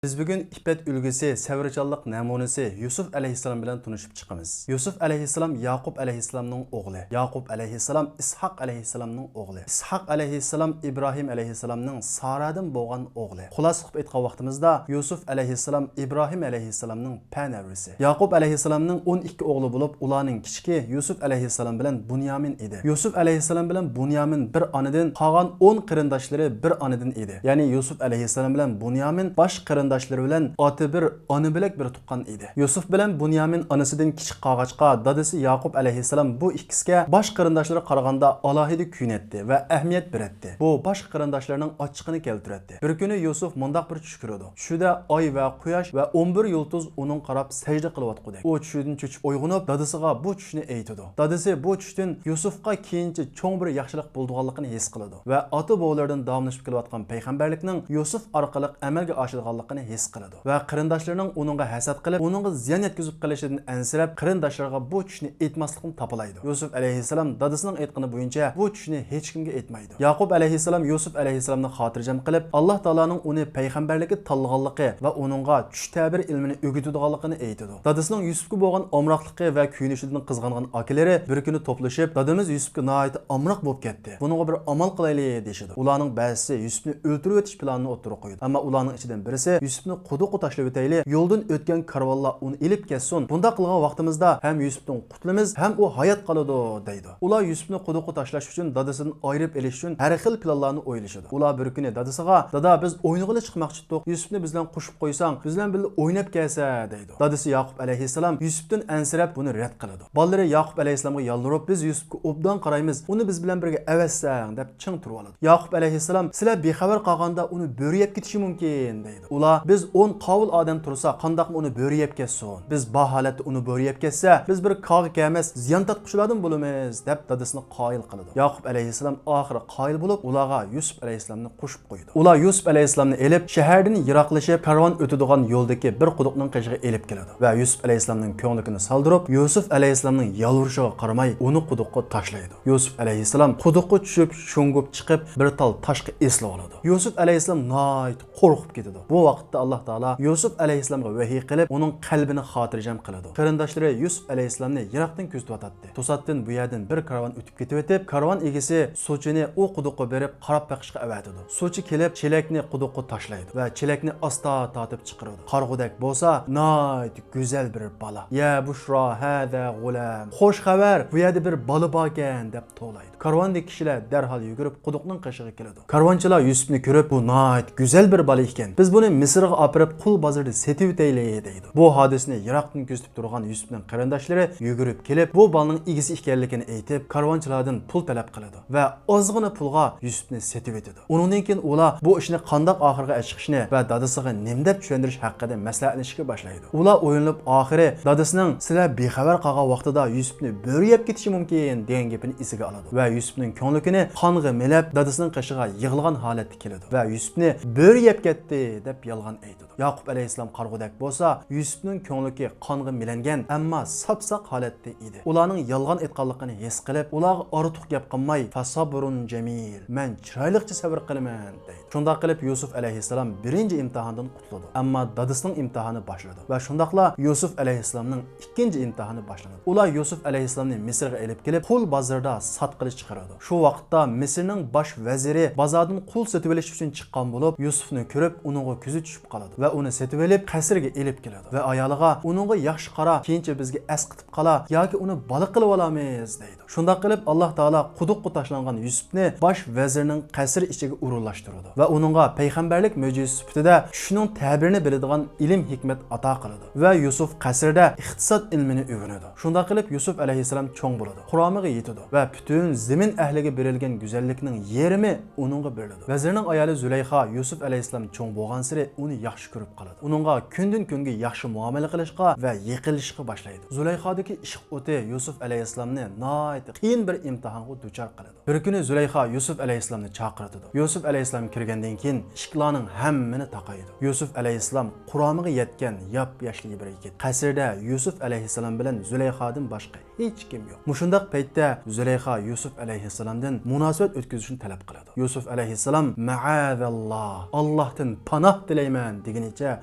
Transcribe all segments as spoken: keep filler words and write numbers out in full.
بىز بۈگۈن ئىپپەت ئۈلگىسى، سەۋرچانلىق نەمۇنىسى يۈسۈپ ئەلەيھىسسالام بىلەن تونۇشۇپ چىقىمىز. يۈسۈپ ئەلەيھىسسالام ياقۇپ ئەلەيھىسسالامنىڭ ئوغلى. ياقۇپ ئەلەيھىسسالام ئىسھاق ئەلەيھىسسالامنىڭ ئوغلى. ئىسھاق ئەلەيھىسسالام ئىبراھىم ئەلەيھىسسالامنىڭ سارادىن بولغان ئوغلى. خۇلاسە قىلىپ ئېيتقان ۋاقتىمىزدا، يۈسۈپ ئەلەيھىسسالام ئىبراھىم ئەلەيھىسسالامنىڭ پەنەۋرىسى. ياقۇپ ئەلەيھىسسالامنىڭ ئون ئىككى ئوغلى بولۇپ، ئۇلارنىڭ كىچىكى يۈسۈپ ئەلەيھىسسالام بىلەن بۇنيامىن ئىدى. يۈسۈپ ئەلەيھىسسالام بىلەن بۇنيامىن بىر ئانىدىن، قالغان ئون قېرىنداشلىرى بىر ئانىدىن ئىدى. يەنى يۈسۈپ ئەلەيھىسسالام بىلەن بۇنيامىن باش قېرىنداشلىرى بىلەن ئاتا بىر، ئانا بۆلەك بىر تۇغقان ئىدى. يۈسۈپ بىلەن بۇنيامىن ئانىسىدىن كىچىك قالغاچقا، دادىسى ياقۇپ ئەلەيھىسسالام بۇ ئىككىسىگە باش قېرىنداشلىرى قارىغاندا ئالاھىدە كۆيۈنەتتى ۋە ئەھمىيەت بېرەتتى. بۇ باش قېرىنداشلىرىنىڭ ئاچچىقىنى كەلتۈرەتتى. بىر كۈنى يۈسۈپ مۇنداق بىر چۈش كۆرىدۇ. چۈشىدە ئاي ۋە قۇياش ۋە ئون بىر يۇلتۇز ئۇنىڭغا قاراپ سەجدە قىلىۋاتقۇدەك. ئۇ چۈشىدىن چۆچۈپ ئويغىنىپ، دادىسىغا بۇ چۈشنى ئېيتىدۇ. دادىسى بۇ چۈشتىن يۈسۈپقا كېيىنچە چوڭ بىر ياخشىلىق بولىدىغانلىقىنى ھېس قىلىدۇ ۋە ئاتا-بوۋىلىرىدىن داۋاملىشىپ كېلىۋاتقان پەيغەمبەرلىكنىڭ يۈسۈپ ئارقىلىق ئەمەلگە ئاشىدىغانلىقىنى ھېس قىلىدۇ ۋە قېرىنداشلىرىنىڭ ئۇنىڭغا ھەسەت قىلىپ، ئۇنىڭغا زىيان يەتكۈزۈپ قېلىشىدىن ئەنسىرەپ، قېرىنداشلىرىغا بۇ چۈشنى ئېيتماسلىقنى تاپىلايدۇ. يۈسۈپ ئەلەيھىسسالام دادىسىنىڭ ئېيتقىنى بويىچە بۇ چۈشنى ھېچكىمگە ئېيتمايدۇ. ياقۇپ ئەلەيھىسسالام يۈسۈپ ئەلەيھىسسالامنى خاتىرجەم قىلىپ، ئاللا تائالانىڭ ئۇنى پەيغەمبەرلىككە تاللىغانلىقى ۋە ئۇنىڭغا چۈش تەبىر ئىلمىنى ئۆگىتىدىغانلىقىنى ئېيتىدۇ. دادىسىنىڭ يۈسۈپكە بولغان ئامراقلىقى ۋە كۆيۈنۈشىدىن قىزغانغان ئاكىلىرى بىر كۈنى توپلىشىپ، دادىمىز يۈسۈپكە ناھايىتى ئامراق بولۇپ كەتتى. بۇنىڭغا بىر ئامال قىلايلى، دېيىشىدۇ. ئۇلارنىڭ بەزىسى يۈسۈپنى ئۆلتۈرۈۋېتىش پىلانىنى ئوتتۇرىغا قويىدۇ. ئەمما ئۇلارنىڭ ئىچىدىن بىرسى يۈسۈپنى قۇدۇققا تاشلىۋېتەيلى، يولدىن ئۆتكەن كارۋانلار ئۇنى ئېلىپ كەتسۇن. بۇنداق قىلغان ۋاقتىمىزدا ھەم يۈسۈپتىن قۇتۇلىمىز، ھەم ئۇ ھايات قالىدۇ، دەيدۇ. ئۇلار يۈسۈپنى قۇدۇققا تاشلاش ئۈچۈن دادىسىدىن ئايرىپ ئېلىش ئۈچۈن ھەر خىل پىلانلارنى ئويلىشىدۇ. ئۇلار بىر كۈنى دادىسىغا، دادا، بىز ئوينىغىلى چىقماقچى ئىدۇق، يۈسۈپنى بىز بىلەن قوشۇپ قويساڭ، بىز بىلەن بىللە ئويناپ كەلسە، دەيدۇ. دادىسى ياقۇپ ئەلەيھىسسالام يۈسۈپتىن ئەنسىرەپ بۇنى رەت قىلىدۇ. بالىلىرى ياقۇپ ئەلەيھىسسالامغا يالۋۇرۇپ، بىز يۈسۈپكە ئوبدان قارايمىز، ئۇنى بىز بىلەن بىرگە ئەۋەتسەڭ، دەپ چىڭ تۇرۇۋالىدۇ. ياقۇپ ئەلەيھىسسالام، سىلەر بىخەۋەر قالغاندا ئۇنى بۆرە يەپ كېتىشى مۇمكىن، دەيدۇ. ئۇلار، بىز ئون قاۋۇل ئادەم تۇرسا، قانداقمۇ ئۇنى بۆرە يەپ كەتسۇن؟ بىز بار ھالەتتە ئۇنى بۆرە يەپ كەتسە، بىز بىر كاغا كەلمەس، زىيان تارتقۇچىلاردىن بولىمىز، دەپ دادىسىنى قايىل قىلىدۇ. ياقۇپ ئەلەيھىسسالام ئاخىرى قايىل بولۇپ، ئۇلارغا يۈسۈپ ئەلەيھىسسالامنى قوشۇپ قويىدۇ. ئۇلار يۈسۈپ ئەلەيھىسسالامنى ئېلىپ، شەھەردىن يىراقلىشىپ، كارۋان ئۆتىدىغان يولدىكى بىر قۇدۇقنىڭ قېشىغا ئېلىپ كېلىدۇ ۋە يۈسۈپ ئەلەيھىسسالامنىڭ كۆڭلىكىنى سالدۇرۇپ، يۈسۈپ ئەلەيھىسسالامنىڭ يالۋۇرۇشىغا قارىماي، ئۇنى قۇدۇققا تاشلايدۇ. يۈسۈپ ئەلەيھىسسالام قۇدۇققا چۈشۈپ، شۇڭغۇپ چىقىپ، بىر تال تاشقا ئېسىلىۋالىدۇ. يۈسۈپ ئەلەيھىسسالام ناھايىتى قورقۇپ كېتىدۇ. بۇ ۋاقىتتا ئاللا تائالا يۈسۈپ ئەلەيھىسسالامغا ۋەھىي قىلىپ، ئۇنىڭ قەلبىنى خاتىرجەم قىلىدۇ. قېرىنداشلىرى يۈسۈپ ئەلەيھىسسالامنى يىراقتىن كۆزىتىۋاتاتتى. توساتتىن بۇ يەردىن بىر كارۋان ئۆتۈپ كېتىۋېتىپ، كارۋان ئىگىسى سۇچىنى ئۇ قۇدۇققا بېرىپ قاراپ بېقىشقا ئەۋەتىدۇ. سۇچى كېلىپ، چېلەكنى قۇدۇققا تاشلايدۇ ۋە چېلەكنى ئاستا تارتىپ چىقىرىدۇ. قارىغۇدەك بولسا، ناھايىتى گۈزەل بىر بالا. يا بۇشرا ھەزا غۇلام. خوش خەۋەر، بۇ يەردە بىر بالا باركەن، دەپ توۋلايدۇ. كارۋاندىكى كىشىلەر دەرھال يۈگۈرۈپ قۇدۇقنىڭ قېشىغا كېلىدۇ. كارۋانچىلار يۈسۈپنى كۆرۈپ، بۇ ناھايىتى گۈزەل بىر بالا ئىكەن. بىز بۇنى مىسىرغا ئاپىرىپ قۇل بازىرىدا سېتىۋېتەيلى، دەيدۇ. بۇ ھادىسىنى يىراقتىن كۆزىتىپ تۇرغان يۈسۈپنىڭ قېرىنداشلىرى يۈگۈرۈپ كېلىپ، بۇ بالىنىڭ ئىگىسى ئىكەنلىكىنى ئېيتىپ، كارۋانچىلاردىن پۇل تەلەپ قىلىدۇ ۋە ئازغىنا پۇلغا يۈسۈپنى سېتىۋېتىدۇ. ئۇنىڭدىن كېيىن ئۇلار بۇ ئىشنى قانداق ئاخىرغا ئەچىقىشنى ۋە دادىسىغا نېمە دەپ چۈشەندۈرۈش ھەققىدە مەسلىھەتلىشىشكە باشلايدۇ. ئۇلار ئويلىنىپ، ئاخىرى دادىسىنىڭ سىلەر بىخەۋەر قالغان ۋاقتىدا يۈسۈپنى بۆرە يەپ كېتىشى مۇمكىن دېگەن گېپىنى ئېسىگە ئالىدۇ ۋە يۈسۈپنىڭ كۆڭلىكىنى قانغا مىلەپ، دادىسىنىڭ قېشىغا يىغلىغان ھالەتتە كېلىدۇ ۋە يۈسۈپنى بۆرە يەپ كەتتى دەپ يالغان ئېيتىدۇ. ياقۇپ ئەلەيھىسسالام قارىغۇدەك بولسا، يۈسۈپنىڭ كۆڭلىكى قانغا مىلەنگەن، ئەمما ساپساق ھالەتتە ئىدى. ئۇلارنىڭ يالغان ئېيتقانلىقىنى ھېس قىلىپ، ئۇلارغا ئارتۇق گەپ قىلماي، فەسەبرۇن جەمىل، مەن چىرايلىقچە سەۋر قىلىمەن، دەيدۇ. شۇنداق قىلىپ، يۈسۈپ ئەلەيھىسسالام بىرىنچى ئىمتىھاندىن قۇتۇلىدۇ. ئەمما دادىسىنىڭ ئىمتىھانى باشلىنىدۇ ۋە شۇنداقلا يۈسۈپ ئەلەيھىسسالامنىڭ ئىككىنچى ئىمتىھانى باشلىنىدۇ. ئۇلار يۈسۈپ ئەلەيھىسسالامنى مىسىرغا ئېلىپ كېلىپ، قۇل بازىرىدا ساتقىلى چىقىرىدۇ. شۇ ۋاقىتتا مىسىرنىڭ باش ۋەزىرى بازاردىن قۇل سېتىۋېلىش ئۈچۈن چىققان بولۇپ، يۈسۈپنى كۆرۈپ، ئۇنىڭغا كۆزى چۈشۈپ قالىدۇ ۋە ئۇنى سېتىۋېلىپ، قەسىرگە ئېلىپ كېلىدۇ ۋە ئايالىغا، ئۇنىڭغا ياخشى قارا، كېيىنچە بىزگە ئەسقىتىپ قالا ياكى ئۇنى بالا قىلىۋالامىز، دەيدۇ. شۇنداق قىلىپ، ئاللا تائالا قۇدۇققا تاشلانغان يۈسۈپنى باش ۋەزىرنىڭ قەسرى ئىچىگە ئورۇنلاشتۇرىدۇ ۋە ئۇنىڭغا پەيغەمبەرلىك مۆجىزىسى سۈپىتىدە چۈشنىڭ تەبىرىنى بىلىدىغان ئىلىم ھېكمەت ئاتا قىلىدۇ ۋە يۈسۈپ قەسىردە ئىقتىساد ئىلمىنى ئۆگىنىدۇ. شۇنداق قىلىپ، يۈسۈپ ئەلەيھىسسالام چوڭ بولىدۇ، قۇرامىغا يېتىدۇ ۋە پۈتۈن زېمىن ئەھلىگە بېرىلگەن گۈزەللىكنىڭ يېرىمى ئۇنىڭغا بېرىلىدۇ. ۋەزىرنىڭ ئايالى زۇلەيخا يۈسۈپ ئەلەيھىسسالام چوڭ بولغانسېرى ئۇنى ياخشى كۆرۈپ قالىدۇ. ئۇنىڭغا كۈندىن-كۈنگە ياخشى مۇئامىلە قىلىشقا ۋە يېقىنلىشىشقا باشلايدۇ. زۇلەيخادىكى ئىشق ئوتى يۈسۈپ ئەلەيھىسسالامنى ناھايىتى قىيىن بىر ئىمتىھانغا دۇچار قىلىدۇ. بىر كۈنى زۇلەيخا يۈسۈپ ئەلەيھىسسالامنى چاقىرتىدۇ. يۈسۈپ ئەلەيھىسسالام كىرگەندىن كېيىن، ئىشىكلارنىڭ ھەممىنى تاقايدۇ. يۈسۈپ ئەلەيھىسسالام قۇرامىغا يەتكەن ياپياشلا بىر يىگىت. قەسىردە يۈسۈپ ئەلەيھىسسالام بىلەن زۇلەيخادىن باشقا ھېچكىم يوق. مۇشۇنداق پەيتتە زۇلەيخا يۈسۈپ ئەلەيھىسسالامدىن مۇناسىۋەت ئۆتكۈزۈشنى تەلەپ قىلىدۇ. يۈسۈپ ئەلەيھىسسالام، «مەئەزەللا، ئاللاھتىن پاناھ تىلەيمەن» دېگىنىچە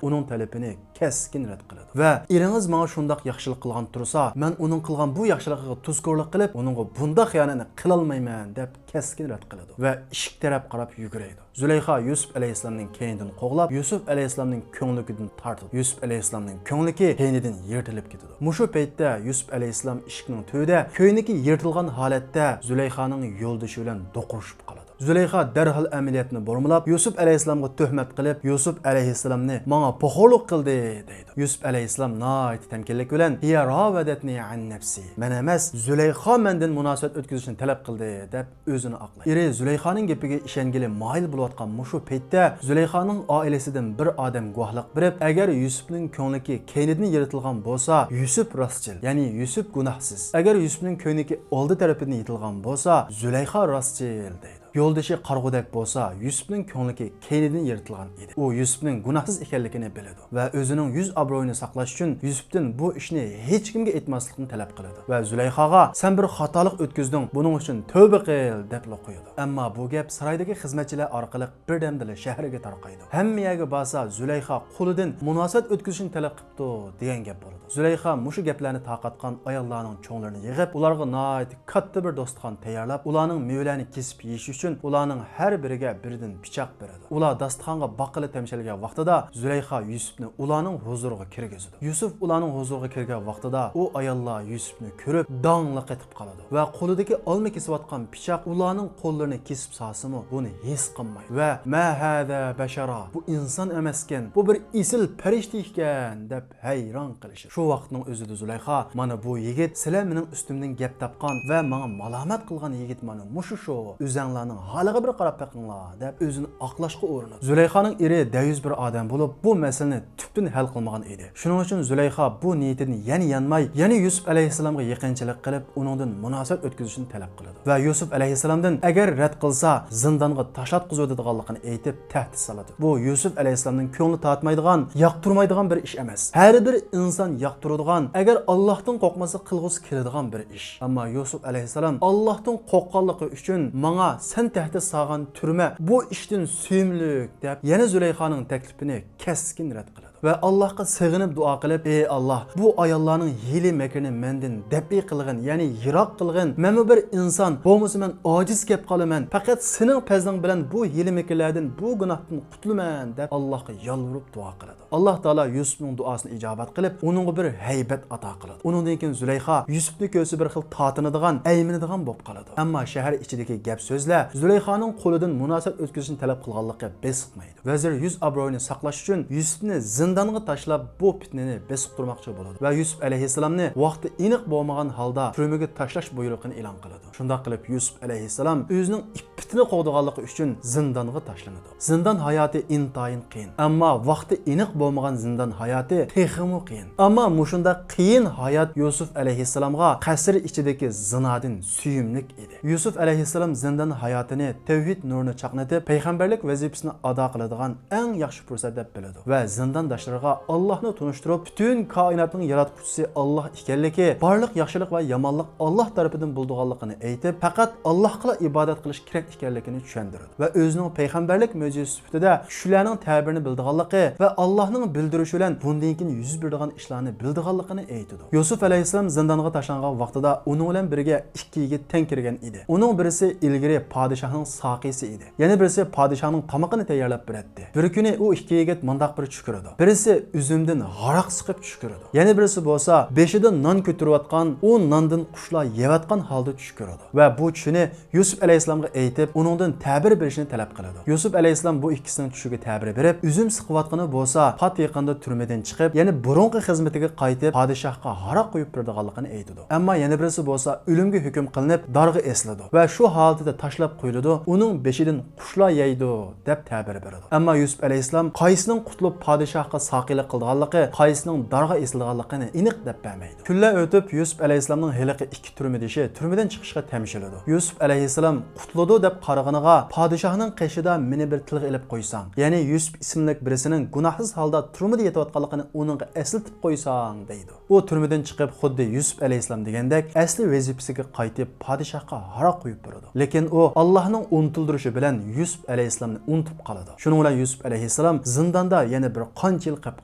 ئۇنىڭ تەلىپىنى كەسكىن رەت قىلىدۇ. ۋە «ئېرىڭىز ماڭا شۇنداق ياخشىلىق قىلغان تۇرسا، مەن ئۇنىڭ قىلغان بۇ ياخشىلىقىغا تۇزكورلۇق قىلىپ، ئۇنىڭغا بۇنداق خىيانەتنى قىلالمايمەن» دەپ كەسكىن رەت قىلىدۇ. ۋە ئىشىك تەرەپ قاراپ يۈگۈرەيدۇ. زۇلەيخا يۈسۈپ ئەلەيھىسسالامنىڭ كەينىدىن قوغلاپ، يۈسۈپ ئەلەيھىسسالامنىڭ كۆڭلىكىدىن تارتىدۇ. يۈسۈپ ئەلەيھىسسالامنىڭ كۆڭلىكى كەينىدىن يىرتىلىپ كېتىدۇ. مۇشۇ پەيتتە يۈسۈپ ئەلەيھىسسالام ئىشىكنىڭ تۈۋىدە كۆينىكى يىرتىلغان ھالەتتە زۇلەيخانىڭ يولدىشى بىلەن دوقۇرۇشۇپ قالىدۇ. زۇلەيخا دەرھال ئەمەلىيەتنى بۇرمىلاپ، يۈسۈپ ئەلەيھىسسالامغا تۆھمەت قىلىپ، يۈسۈپ ئەلەيھىسسالامنى ماڭا پوخۇرلۇق قىلدى دەيدۇ. يۈسۈپ ئەلەيھىسسالام ناھايىتى تەمكىنلىك بىلەن، «ھىيە راۋەدەتنى ئەن نەفسى، مەن ئەمەس، زۇلەيخا مەندىن مۇناسىۋەت ئۆتكۈزۈشنى تەلەپ قىلدى» دەپ ئۆزىنى ئاقلايدۇ. ئېرى زۇلەيخانىڭ گېپىگە ئىشەنگىلى مايىل بولۇۋاتقان مۇشۇ پەيتتە زۇلەيخانىڭ ئائىلىسىدىن بىر ئادەم گۇۋاھلىق بېرىپ، ئەگەر يۈسۈپنىڭ كۆڭلىكى كەينىدىن يىرتىلغان بولسا، يۈسۈپ راستچىل، يەنى يۈسۈپ گۇناھسىز. ئەگەر يۈسۈپنىڭ كۆينىكى ئالدى تەرىپىدىن يىرتىلغان بولسا، زۇلەيخا راستچىل دەيدۇ. يولدىشى قارىغۇدەك بولسا، يۈسۈپنىڭ كۆڭلىكى كەينىدىن يىرتىلغان ئىدى. ئۇ يۈسۈپنىڭ گۇناھسىز ئىكەنلىكىنى بىلىدۇ ۋە ئۆزىنىڭ يۈز ئابرۇيىنى ساقلاش ئۈچۈن يۈسۈپتىن بۇ ئىشنى ھېچكىمگە ئېيتماسلىقنى تەلەپ قىلىدۇ ۋە زۇلەيخاغا، «سەن بىر خاتالىق ئۆتكۈزدۈڭ، بۇنىڭ ئۈچۈن تەۋبە قىل» دەپلا قويىدۇ. ئەمما بۇ گەپ سارايدىكى خىزمەتچىلەر ئارقىلىق بىردەمدىلا شەھەرگە تارقايدۇ. ھەممە يەرگە بارسا، زۇلەيخا قۇلىدىن مۇناسىۋەت ئۆتكۈزۈشنى تەلەپ قىپتۇ دېگەن گەپ بولىدۇ. زۇلەيخا مۇشۇ گەپلەرنى تارقاتقان ئاياللارنىڭ چوڭلىرىنى يىغىپ، ئۇلارغا ناھايىتى كاتتا بىر داستىخان تەييارلاپ، ئۇلارنىڭ مېۋىلەرنى كېسىپ يېيىش ئۈچۈن ئۇلارنىڭ ھەر بىرىگە بىردىن پىچاق بېرىدۇ. ئۇلار داستىخانغا باققىلى تەمشەلگەن ۋاقتىدا زۇلەيخا يۈسۈپنى ئۇلارنىڭ ھۇزۇرىغا كىرگۈزىدۇ. يۈسۈپ ئۇلارنىڭ ھۇزۇرىغا كىرگەن ۋاقتىدا ئۇ ئاياللار يۈسۈپنى كۆرۈپ داڭلا قېتىپ قالىدۇ ۋە قولىدىكى ئالما كېسىۋاتقان پىچاق ئۇلارنىڭ قوللىرىنى كېسىپ سالسىمۇ، بۇنى ھېس قىلمايدۇ ۋە «مە ھازا بەشەرا، بۇ ئىنسان ئەمەسكەن، بۇ بىر ئېسىل پەرىشتە ئىكەن» دەپ ھەيران قېلىشىدۇ. شۇ ۋاقىتنىڭ ئۆزىدە زۇلەيخا، «مانا بۇ يىگىت سىلەر مېنىڭ ئۈستۈمدىن گەپ تاپقان ۋە ماڭا مالامەت قىلغان يىگىت مانا مۇشۇ شۇ. ئۆزەڭلارنىڭ ھالىغا بىر قاراپ بېقىڭلار» دەپ ئۆزىنى ئاقلاشقا ئۇرۇنىدۇ. زۇلەيخانىڭ ئېرى دەييۇس بىر ئادەم بولۇپ، بۇ مەسىلىنى تۈپتىن ھەل قىلمىغان ئىدى. شۇنىڭ ئۈچۈن زۇلەيخا بۇ نىيىتىدىن يەنە يانماي، يەنە يۈسۈپ ئەلەيھىسسالامغا يېقىنچىلىق قىلىپ، ئۇنىڭدىن مۇناسىۋەت ئۆتكۈزۈشنى تەلەپ قىلىدۇ. ۋە يۈسۈپ ئەلەيھىسسالامدىن، «ئەگەر رەت قىلسا، زىندانغا تاشلاتقۇزۇۋېتىدىغانلىقىنى» ئېيتىپ، تەھدىت سالىدۇ. بۇ يۈسۈپ ئەلەيھىسسالامنىڭ كۆڭلى تارتمايدىغان، ياقتۇرمايدىغان بىر ئىش ئەمەس. ھەر بىر ئىنسان ياقتۇرىدىغان، ئەگەر ئاللاھتىن قورقمىسا قىلغۇسى كېلىدىغان بىر ئىش. ئەمما يۈسۈپ ئەلەيھىسسالام، «ئاللاھتىن قورققانلىقى ئۈچۈن ماڭا سەن تەھدىت سالغان تۈرمە بۇ ئىشتىن سۆيۈملۈك» دەپ، يەنە زۇلەيخانىڭ تەكلىپىنى كەسكىن رەت قىلىدۇ. ۋە ئاللاھقا سېغىنىپ دۇئا قىلىپ، «ئەي ئاللاھ، بۇ ئاياللارنىڭ ھىيلە-مەكرىنى مەندىن دەپئى قىلغىن، يەنى يىراق قىلغىن. مەنمۇ بىر ئىنسان، بولمىسا مەن ئاجىز كەپ قالىمەن. پەقەت سېنىڭ پەزلىڭ بىلەن بۇ ھىيلە-مەكىرلەردىن، بۇ گۇناھتىن قۇتۇلىمەن» دەپ ئاللاھقا يالۋۇرۇپ دۇئا قىلىدۇ. ئاللاھ تائالا يۈسۈپنىڭ دۇئاسىنى ئىجابەت قىلىپ، ئۇنىڭغا بىر ھەيبەت ئاتا قىلىدۇ. ئۇنىڭدىن كېيىن زۇلەيخا يۈسۈپنى كۆرسە بىر خىل تارتىنىدىغان، ئەيمىنىدىغان بولۇپ قالىدۇ. ئەمما شەھەر ئىچىدىكى گەپ-سۆزلەر زۇلەيخانىڭ قولىدىن مۇناسىۋەت ئۆتكۈزۈشنى تەلەپ قىلغانلىقى بېسىقمايدۇ. ۋەزىر يۈز ئابرۇيىنى ساقلاش ئۈچۈن يۈسۈپنى زىندانغا تاشلاپ، بۇ پىتنىنى بېسىقتۇرماقچى بولىدۇ ۋە يۈسۈپ ئەلەيھىسسالامنى ۋاقتى ئېنىق بولمىغان ھالدا تۈرمىگە تاشلاش بۇيرۇقىنى ئېلان قىلىدۇ. شۇنداق قىلىپ، يۈسۈپ ئەلەيھىسسالام ئۆزىنىڭ ئىپپىتىنى قوغدىغانلىقى ئۈچۈن زىندانغا تاشلىنىدۇ. زىندان ھاياتى ئىنتايىن قىيىن. ئەمما ۋاقتى ئېنىق بولمىغان زىندان ھاياتى تېخىمۇ قىيىن. ئەمما مۇشۇنداق قىيىن ھايات يۈسۈپ ئەلەيھىسسالامغا قەسىر ئىچىدىكى زىنادىن سۆيۈملۈك ئىدى. يۈسۈپ ئەلەيھىسسالام زىندان ھاياتىنى تەۋھىد نۇرىنى چاقنىتىپ، پەيغەمبەرلىك ۋەزىپىسىنى ئادا قىلىدىغان ئەڭ ياخشى پۇرسەت دەپ بىلىدۇ ۋە زىندانداشلىرىغا ئاللاھنى تونۇشتۇرۇپ، پۈتۈن كائىناتنىڭ ياراتقۇچىسى ئاللاھ ئىكەنلىكى، بارلىق ياخشىلىق ۋە يامانلىق ئاللاھ تەرىپىدىن بولىدىغانلىقىنى ئېيتىپ، پەقەت ئاللاھقىلا ئىبادەت قىلىش كېرەك ئىكەنلىكىنى چۈشەندۈرىدۇ ۋە ئۆزىنىڭ پەيغەمبەرلىك مۆجىزىسى سۈپىتىدە چۈشلەرنىڭ تەبىرىنى بىلىدىغانلىقى ۋە ئاللاھنىڭ بىلدۈرۈشى بىلەن بۇندىن كېيىن يۈز بېرىدىغان ئىشلارنى بىلىدىغانلىقىنى ئېيتىدۇ. يۈسۈپ ئەلەيھىسسالام زىندانغا تاشلانغان ۋاقتىدا ئۇنىڭ بىلەن بىرگە ئىككى يىگىت تەڭ كىرگەن ئىدى. ئۇنىڭ بىرسى ئىلگىرى پادىشاھنىڭ ساقىيسى ئىدى. يەنە بىرسى پادىشاھنىڭ تامىقىنى تەييارلاپ بېرەتتى. بىر كۈنى ئۇ ئىككى يىگىت مۇنداق بىر چۈش كۆرىدۇ. بىرسى ئۈزۈمدىن ھاراق سىقىپ چۈش كۆرىدۇ. يەنە بىرسى بولسا بېشىدا نان كۆتۈرۈۋاتقان، ئۇ ناندىن قۇشلار يەۋاتقان ھالدا چۈش كۆرىدۇ. ۋە بۇ چۈشىنى يۈسۈپ ئەلەيھىسسالامغا ئېيتىپ، ئۇنىڭدىن تەبىر بېرىشنى تەلەپ قىلىدۇ. يۈسۈپ ئەلەيھىسسالام بۇ ئىككىسىنىڭ چۈشىگە تەبىر بېرىپ، ئۈزۈم سىقىۋاتقىنى بولسا پات يېقىندا تۈرمىدىن چىقىپ، يەنە بۇرۇنقى خىزمىتىگە قايتىپ، پادىشاھقا ھاراق قۇيۇپ بېرىدىغانلىقىنى ئېيتىدۇ. ئەمما يەنە بىرسى بولسا ئۆلۈمگە ھۆكۈم قىلىنىپ، دارغا ئېسىلىدۇ ۋە شۇ ھالىتىدە تاشلاپ قويۇلىدۇ، ئۇنىڭ بېشىدىن قۇشلار يەيدۇ، دەپ تەبىر بېرىدۇ. ئەمما يۈسۈپ ئەلەيھىسسالام قايسىنىڭ قۇتۇلۇپ پادىشاھقا ساقىيلىق قىلىدىغانلىقى، قايسىنىڭ دارغا ئېسىلىدىغانلىقىنى ئېنىق دەپ بەرمەيدۇ. كۈنلەر ئۆتۈپ، يۈسۈپ ئەلەيھىسسالامنىڭ ھېلىقى ئىككى تۈرمىدىشى تۈرمىدىن چىقىشقا تەمشىلىدۇ. يۈسۈپ ئەلەيھىسسالام قۇتۇلىدۇ دەپ قارىغىنىغا، پادىشاھنىڭ قېشىدا مېنى بىر تىلغا ئېلىپ قويساڭ، يەنى يۈسۈپ ئىسىملىك بىرسىنىڭ گۇناھسىز ھالدا تۈرمىدە يېتىۋاتقانلىقىنى ئۇنىڭغا ئەسلىتىپ قويساڭ، دەيدۇ. ئۇ تۈرمىدىن چىقىپ، خۇددى يۈسۈپ ئەلەيھىسسالام دېگەندەك ئەسلى ۋەزىپىسىگە قايتىپ، پادىشاھقا ھاراق قۇيۇپ بېرىدۇ. لېكىن ئۇ ئاللاھنىڭ ئۇنتۇلدۇرۇشى بىلەن يۈسۈپ ئەلەيھىسسالامنى ئۇنتۇپ قالىدۇ. شۇنىڭ بىلەن يۈسۈپ ئەلەيھىسسالام زىنداندا يەنە بىر قانچە يىل قېلىپ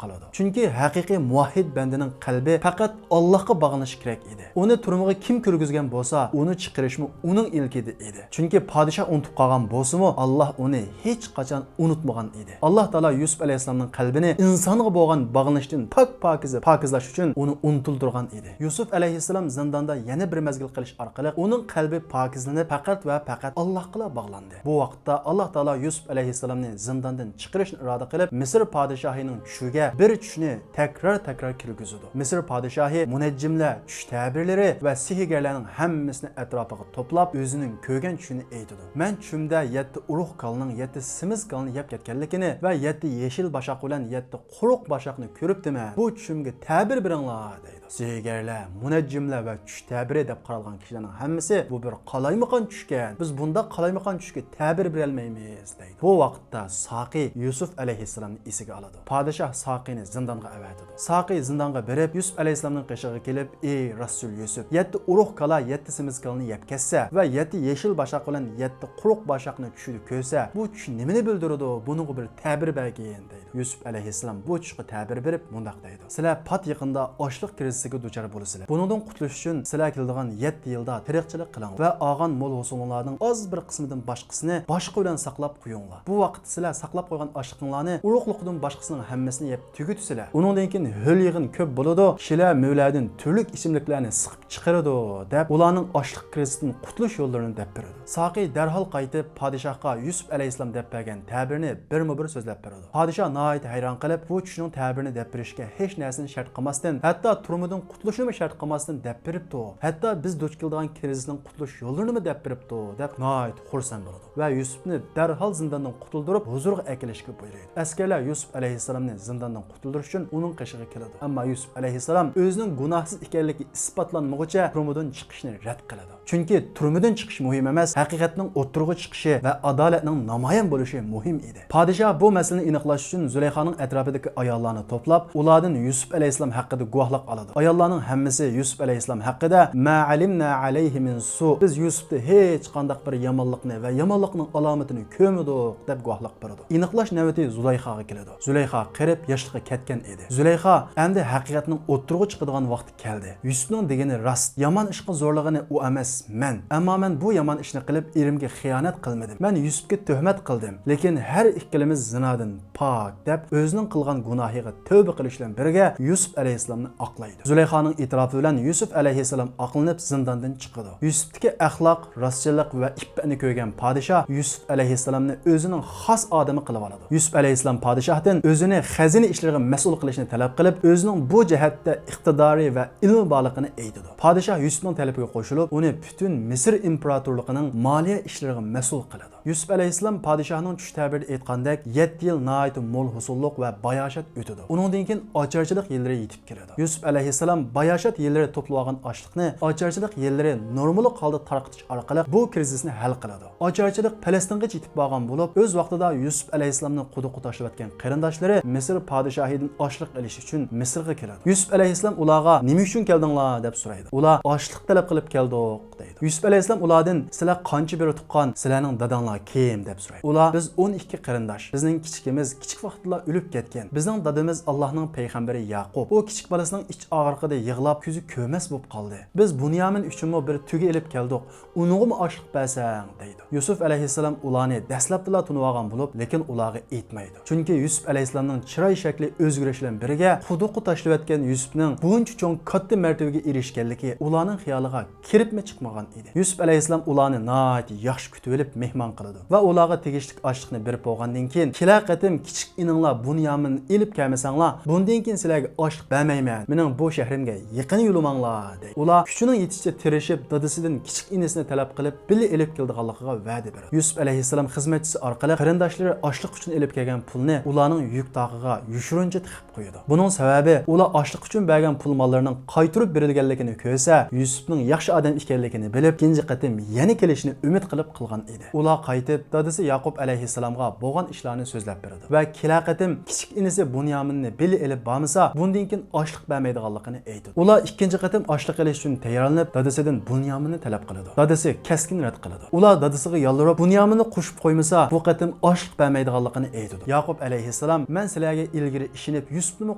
قالىدۇ. چۈنكى ھەقىقىي مۇۋەھھىد بەندىنىڭ قەلبى پەقەت ئاللاھقا باغلىنىشى كېرەك ئىدى. ئۇنى تۈرمىگە كىم كىرگۈزگەن بولسا، ئۇنى چىقىرىشمۇ ئۇنىڭ ئىلكىدە ئىدى. چۈنكى پادىشاھ ئۇنتۇپ قالغان بولسىمۇ، ئاللاھ ئۇنى ھېچقاچان ئۇنتۇمىغان ئىدى. ئاللاھ تائالا يۈسۈپ ئەلەيھىسسالامنىڭ قەلبىنى ئىنسانغا بولغان باغلىنىشتىن پاك-پاكىزە، پاكىزلاش ئۈچۈن ئۇنى ئۇنتۇلدۇرغان ئىدى. يۈسۈپ ئەلەيھىسسالام زىنداندا يەنە بىر مەزگىل قېلىش ئارقىلىق ئۇنىڭ قەلبى پاكىزلىنىپ، پەقەت ۋە پەقەت ئاللاھقىلا باغلاندى. بۇ ۋاقىتتا ئاللاھ تائالا يۈسۈپ ئەلەيھىسسالامنى زىنداندىن چىقىرىشنى ئىرادە قىلىپ، مىسىر پادىشاھىنىڭ چۈشىگە بىر چۈشنى تەكرار-تەكرار كىرگۈزىدۇ. مىسىر پادىشاھى مۇنەججىملەر، چۈش تەبىرلىرى ۋە سېھىرگەرلەرنىڭ ھەممىسىنى ئەتراپىغا توپلاپ، ئۆزىنىڭ كۆرگەن چۈشىنى ئېيتىدۇ. مەن چۈشۈمدە يەتتە ئۇرۇق كالىنىڭ يەتتە سېمىز كالىنى يەپ كەتكەنلىكىنى ۋە يەتتە يېشىل باشاق بىلەن يەتتە قۇرۇق باشاقنى كۆرۈپتىمەن. بۇ چۈشۈمگە تەبىر بېرىڭلار، دەيدۇ. سېھىرگەرلەر، مۇنەججىملەر ۋە چۈش تەبىرى دەپ قارالغان كىشىلەرنىڭ ھەممىسى، بۇ بىر قالايمىقان چۈشكەن. بىز بۇنداق قالايمىقان چۈشكە تەبىر بېرەلمەيمىز، دەيدۇ. بۇ ۋاقىتتا ساقىي يۈسۈپ ئەلەيھىسسالامنى ئېسىگە ئالىدۇ. پادىشاھ ساقىينى زىندانغا ئەۋەتىدۇ. ساقىي زىندانغا بېرىپ، يۈسۈپ ئەلەيھىسسالامنىڭ قېشىغا كېلىپ، ئى رەسۇل يۈسۈپ، يەتتە ئۇرۇق كالا يەتتە سېمىز كالىنى يەپ كەتسە ۋە يەتتە يېشىل باشاق بىلەن يەتتە قۇرۇق باشاقنى چۈشىدە كۆرسە، بۇ چۈش نېمىنى بىلدۈرىدۇ؟ بۇنىڭغا بىر تەبىر بەرگىن، دەيدۇ. يۈسۈپ ئەلەيھىسسالام بۇ چۈشكە تەبىر بېرىپ مۇنداق دەيدۇ: سىلەر پات يېقىندا ئاشلىق كىرىزىسىگە دۇچار بولىسىلەر. بۇنىڭدىن قۇتۇلۇش ئۈچۈن سىلەر كېلىدىغان يەتتە يىلدا تېرىقچىلىق قىلىڭلار ۋە ئالغان مول ھوسۇلۇڭلاردىن ئاز بىر قىسمىدىن باشقىسىنى باشقا بىلەن ساقلاپ قويۇڭلار. بۇ ۋاقىتتا سىلەر ساقلاپ قويغان ئاشلىقىڭلارنى ئۇرۇقلۇقىدىن باشقىسىنىڭ ھەممىسىنى يەپ تۈگىتىسىلەر. ئۇنىڭدىن كېيىن ھۆل يېغىن كۆپ بولىدۇ، كىشىلەر مېۋىلەردىن تۈرلۈك ئىچىملىكلەرنى سىقىپ چىقىرىدۇ، دەپ ئۇلارنىڭ ئاشلىق كىرىزىسىدىن قۇتۇلۇش يوللىرىنى دەپ بېرىدۇ. ساقىي دەرھال قايتىپ، پادىشاھقا يۈسۈپ ئەلەيھىسسالام دەپ بەرگەن تەبىرنى بىرمۇ بىر سۆزلەپ بېرىدۇ. پادىشاھ ناھايىتى ھەيران قېلىپ، بۇ چۈشنىڭ تەبىرىنى دەپ بېرىشكە ھېچ نەرسىنى شەرت قىلماستىن، ھەتتا تۈرمىدىن قۇتۇلۇشنىمۇ شەرت قىلماستىن دەپ بېرىپتۇ. ھەتتا بىز دۇچ كېلىدىغان كىرىزىسنىڭ قۇتۇلۇش يوللىرىنىمۇ دەپ بېرىپتۇ، دەپ ناھايىتى خۇرسەن بولىدۇ ۋە يۈسۈپنى دەرھال زىنداندىن قۇتۇلدۇرۇپ، ھۇزۇرغا ئەكېلىشكە بۇيرۇيدۇ. ئەسكەرلەر يۈسۈپ ئەلەيھىسسالامنى زىنداندىن قۇتۇلدۇرۇش ئۈچۈن ئۇنىڭ قېشىغا كېلىدۇ. ئەمما يۈسۈپ ئەلەيھىسسالام ئۆزىنىڭ گۇناھسىز ئىكەنلىكى ئىسپاتلانمىغۇچە تۈرمىدىن چىقىشنى رەت قىلىدۇ. چۈنكى تۈرمىدىن چىقىش مۇھىم ئەمەس، ھەقىقەتنىڭ ئوتتۇرىغا چىقىشى ۋە ئادالەتنىڭ نامايان بولۇشى مۇھىم ئىدى. پادىشاھ بۇ مەسىلىنى ئېنىقلاش ئۈچۈن زۇلەيخانىڭ ئەتراپىدىكى ئاياللارنى توپلاپ، ئۇلاردىن يۈسۈپ ئەلەيھىسسالام ھەققىدە گۇۋاھلىق ئالىدۇ. ئاياللارنىڭ ھەممىسى يۈسۈپ ئەلەيھىسسالام ھەققىدە، ما ئەلىمنا ئەلەيھى مىن سۇ، بىز يۈسۈپتە ھېچقانداق بىر يامانلىقنى ۋە يامانلىقنىڭ ئالامىتىنى كۆرمىدۇق، دەپ گۇۋاھلىق بېرىدۇ. ئېنىقلاش نۆۋىتى زۇلەيخاغا كېلىدۇ. زۇلەيخا قېرىپ، ياشلىقى كەتكەن ئىدى. زۇلەيخا ئەمدى ھەقىقەتنىڭ ئوتتۇرىغا چىقىدىغان ۋاقتى كەلدى. يۈسۈپنىڭ دېگىنى راست. يامان ئىشقا زورلىغىنى ئۇ ئەمەس، مەن. ئەمما مەن بۇ يامان ئىشنى قىلىپ، ئېرىمگە خىيانەت قىلمىدىم. مەن يۈسۈپكە تۆھمەت قىلدىم. لېكىن ھەر ئىككىلىمىز زىنادىن پاك، دەپ ئۆزىنىڭ قىلغان گۇناھىغا تەۋبە قىلىش بىلەن بىرگە يۈسۈپ ئەلەيھىسسالامنى ئاقلايدۇ. زۇلەيخانىڭ ئېتىراپى بىلەن يۈسۈپ ئەلەيھىسسالام ئاقلىنىپ زىنداندىن چىقىدۇ. يۈسۈپتىكى ئەخلاق، راستچىللىق ۋە ئىپپەتنى كۆرگەن پادىشاھ يۈسۈپ ئەلەيھىسسالامنى ئۆزىنىڭ خاس ئادىمى قىلىۋالىدۇ. يۈسۈپ ئەلەيھىسسالام پادىشاھتىن ئۆزىنى خەزىنە ئىشلىرىغا مەسئۇل قىلىشنى تەلەپ قىلىپ، ئۆزىنىڭ بۇ جەھەتتە ئىقتىدارى ۋە ئىلمى بارلىقىنى ئېيتىدۇ. پادىشاھ يۈسۈپنىڭ تەلىپىگە قوشۇلۇپ، ئۇنى پۈتۈن مىسىر ئىمپېراتورلۇقىنىڭ مالىيە ئىشلىرىغا مەسئۇل قىلىدۇ. يۈسۈپ ئەلەيھىسسالام پادىشاھنىڭ چۈش تەبىرىدە ئېيتقاندەك، يەتتە يىل ناھايىتى مول ھوسۇللۇق ۋە باياشات ئۆتىدۇ. ئۇنىڭدىن كېيىن ئاچارچىلىق يىللىرى يېتىپ كېلىدۇ. يۈسۈپ ئەلەيھىسسالام باياشات يىللىرى توپلىۋالغان ئاشلىقنى ئاچارچىلىق يىللىرى نورماللىق ھالدا تارقىتىش ئارقىلىق بۇ كىرىزىسنى ھەل قىلىدۇ. ئاچارچىلىق پەلەستىنغىچە يېتىپ بارغان بولۇپ، ئۆز ۋاقتىدا يۈسۈپ ئەلەيھىسسالامنى قۇدۇققا تاشلىۋەتكەن قېرىنداشلىرى مىسىر پادىشاھىدىن ئاشلىق ئېلىش ئۈچۈن مىسىرغا كېلىدۇ. يۈسۈپ ئەلەيھىسسالام ئۇلارغا، نېمە ئۈچۈن كەلدىڭلار؟ دەپ سورايدۇ. ئۇلار، ئاشلىق تەلەپ قىلىپ كەلدۇق، دەيدۇ. يۈسۈپ ئەلەيھىسسالام ئۇلاردىن، سىلەر قانچە بىر تۇغقان، سىلەرنىڭ داداڭلار كىم؟ دەپ سورايدۇ. ئۇلار، بىز ئون ئىككى قېرىنداش، بىزنىڭ كىچىكىمىز كىچىك ۋاقتىدىلا ئۆلۈپ كەتكەن. بىزنىڭ دادىمىز ئاللاھنىڭ پەيغەمبىرى ياقۇپ. ئۇ كىچىك بالىسىنىڭ ئىچ ئاغرىقىدا يىغلاپ، كۆزى كۆرمەس بولۇپ قالدى. بىز بۇنيامىن ئۈچۈنمۇ بىر تۆگە ئېلىپ كەلدۇق. ئۇنىڭغىمۇ ئاشلىق بەرسەڭ، دەيدۇ. يۈسۈپ ئەلەيھىسسالام ئۇلارنى دەسلەپتىلا تونۇۋالغان بولۇپ، لېكىن ئۇلارغا ئېيتمايدۇ. چۈنكى يۈسۈپ ئەلەيھىسسالامنىڭ چىراي شەكلى ئۆزگىرىش بىلەن بىرگە، قۇدۇققا تاشلىۋەتكەن يۈسۈپنىڭ بۇنچە چوڭ كاتتا مەرتىۋىگە ئېرىشكەنلىكى ئۇلارنىڭ خىيالىغا كىرىپمۇ چىقمىغان. ئىدى. يۈسۈپ ئەلەيھىسسالام ئۇلارنى ناھايىتى ياخشى كۈتۈۋېلىپ مېھمان قىلىدۇ ۋە ئۇلارغا تېگىشلىك ئاشلىقنى بېرىپ بولغاندىن كېيىن، كېلەر قېتىم كىچىك ئىنىڭلار بۇنيامىننى ئېلىپ كەلمىسەڭلار، بۇندىن كېيىن سىلەرگە ئاشلىق بەرمەيمەن، مېنىڭ بۇ شەھىرىمگە يېقىن يولىماڭلار، دەيدۇ. ئۇلار كۈچىنىڭ يېتىشىچە تىرىشىپ، دادىسىدىن كىچىك ئىنىسىنى تەلەپ قىلىپ، بىللە ئېلىپ كېلىدىغانلىقىغا ۋەدە بېرىدۇ. يۈسۈپ ئەلەيھىسسالام خىزمەتچىسى ئارقىلىق قېرىنداشلىرى ئاشلىق ئۈچۈن ئېلىپ كەلگەن پۇلنى ئۇلارنىڭ يۈك تاقىغا يوشۇرۇنچە تىقىپ قويىدۇ. بۇنىڭ سەۋەبى، ئۇلار ئاشلىق ئۈچۈن بەرگەن پۇل ماللىرىنىڭ قايتۇرۇپ بېرىلگەنلىكىنى كۆرسە، يۈسۈپنىڭ ياخشى ئادەم ئىكەنلىكىنى بىلىپ، ئىككىنچى قېتىم يەنە كېلىشىنى ئۈمىد قىلىپ قىلغان ئىدى. ئۇلار قايتىپ، دادىسى ياقۇپ ئەلەيھىسسالامغا بولغان ئىشلارنى سۆزلەپ بېرىدۇ ۋە كېلەر قېتىم كىچىك ئىنىسى بۇنيامىننى بىللە ئېلىپ بارمىسا، بۇندىن كېيىن ئاشلىق بەرمەيدىغانلىقىنى ئېيتىدۇ. ئۇلار ئىككىنچى قېتىم ئاشلىق ئېلىش ئۈچۈن تەييارلىنىپ، دادىسىدىن بۇنيامىننى تەلەپ قىلىدۇ. دادىسى كەسكىن رەت قىلىدۇ. ئۇلار دادىسىغا يالۋۇرۇپ، بۇنيامىننى قوشۇپ قويمىسا، بۇ قېتىم ئاشلىق بەرمەيدىغانلىقىنى ئېيتىدۇ. ياقۇپ ئەلەيھىسسالام، مەن سىلەرگە ئىلگىرى ئىشىنىپ، يۈسۈپنىمۇ